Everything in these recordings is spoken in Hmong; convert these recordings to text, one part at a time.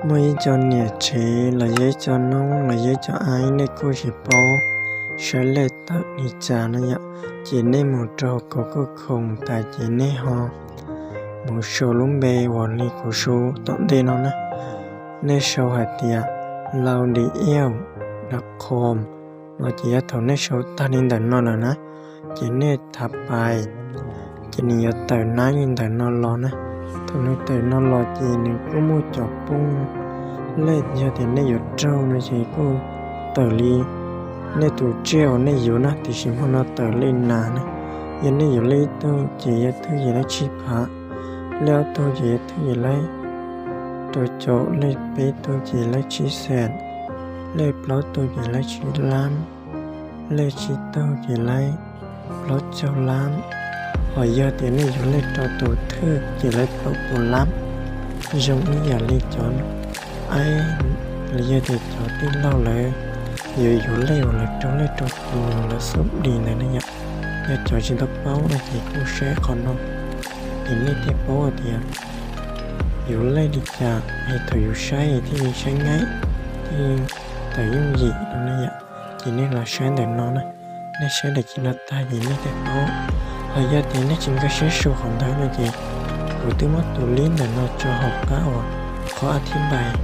Muaj ib co niam tsev los yog ib co noob los yog ib co aib nej kuj tsis paub saib lej tawm li cas no yom, ces nej mus rau Google Chrome tas ces nej ho mus sau lub npe uas li kuv sau tom ntej no na. Nej sau hais tias laudiel dot com no ces yog thaum nej sau tag li ntawm no lawm na, ces nej thav pais, ces nws yuav tawm nab li ntawm no los na. Thaum nws tawm no los ces nws kuj muaj cov poob lej, yog tias nej yuav raug no ces kuj tawm li nej tus tsiaj uas nej yuav na, tiam sis hmo no tawm lej nas na. Yog nej yuav lej ib tug ces yog thwj ces laib tsib phav, lej ob tug ces yog thwj ces laib rau caum, lej peb tug ces laib tsib xees, lej plaub tug ces laib tsib lab, lej tsib tug ces laib plaub caug lab, hos yog tias nej yuav lej rau tus thwj ces laib plaub puas lab. Zoo ib yam li cov aib los yog tias cov tij laug lawv yuav yuav lej uas lawv rau lej rau tus lawv xub dis ntawd ne yom. Yog cov tsis tau paub no ces kuj saib qhov no, ces nej thiaj paub tias yuav lej li cas es thaum yus saib thiaj li saib nyab, thiaj li tawm yooj yim no ne yom. Ces nej los saib ntawm no na, nej saib ntawm ces no tag ces nej thiaj paub. Hos yog tias nej tsis nkag siab sau qhov ntawd no ces kuv twb muab tus lib ntawm no tso hauv qab uas qhov a thib npais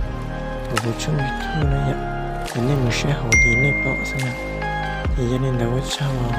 uas kuv tshooj YouTube no yom, ces nej mus saib hauv ces nej pom xwb na. Ces yog li ntawd ua tsaug os.